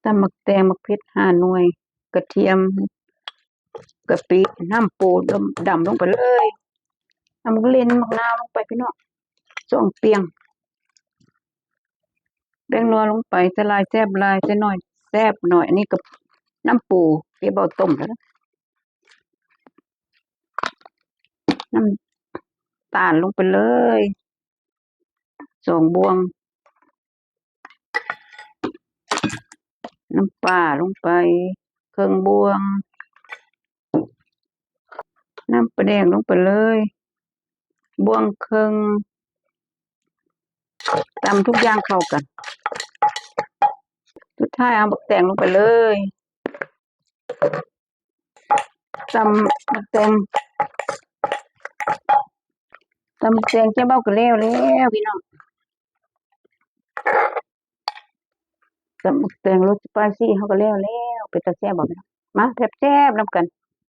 ຕຳໝາກແຕງ ໝາກເຜັດຫ້າໜ່ວຍ ກະທຽມ ກະປິ ນ້ຳປູດຳລົງໄປເລີຍ ນ້ຳເລັ່ນ ໝາກນາວລົງໄປພີ່ນ້ອງ ສອງປຽງ ແປ້ງນົວລົງໄປ ໃສ່ຫຼາຍແຊບຫຼາຍ ໃສ່ໜ້ອຍແຊບໜ້ອຍ ອັນນີ້ກະນ້ຳປູ ເກັບເອົາຕົ້ມແລ້ວ ນ້ຳຕານລົງໄປເລີຍ ສອງບ່ວງ ນ້ຳປາລົງໄປເຄິ່ງບ່ວງ ນ້ຳປາແດກລົງໄປເລີຍບ່ວງເຄິ່ງ ຕຳທຸກຢ່າງເຂົ້າກັນ ສຸດທ້າຍເອົາໝາກແຕງລົງໄປເລີຍ ຕຳໝາກແຕງ ຕຳໝາກແຕງເຈົ້າເບົາກະແລ້ວແລ້ວພີ່ນ້ອງ ຕຳໝາກແຕງລົດສະປາຍຊີເຮົາກະແລ້ວແລ້ວ ເປັນຕາແຊບບໍ່ພີ່ນ້ອງ ມາແຊບໆນຳກັນ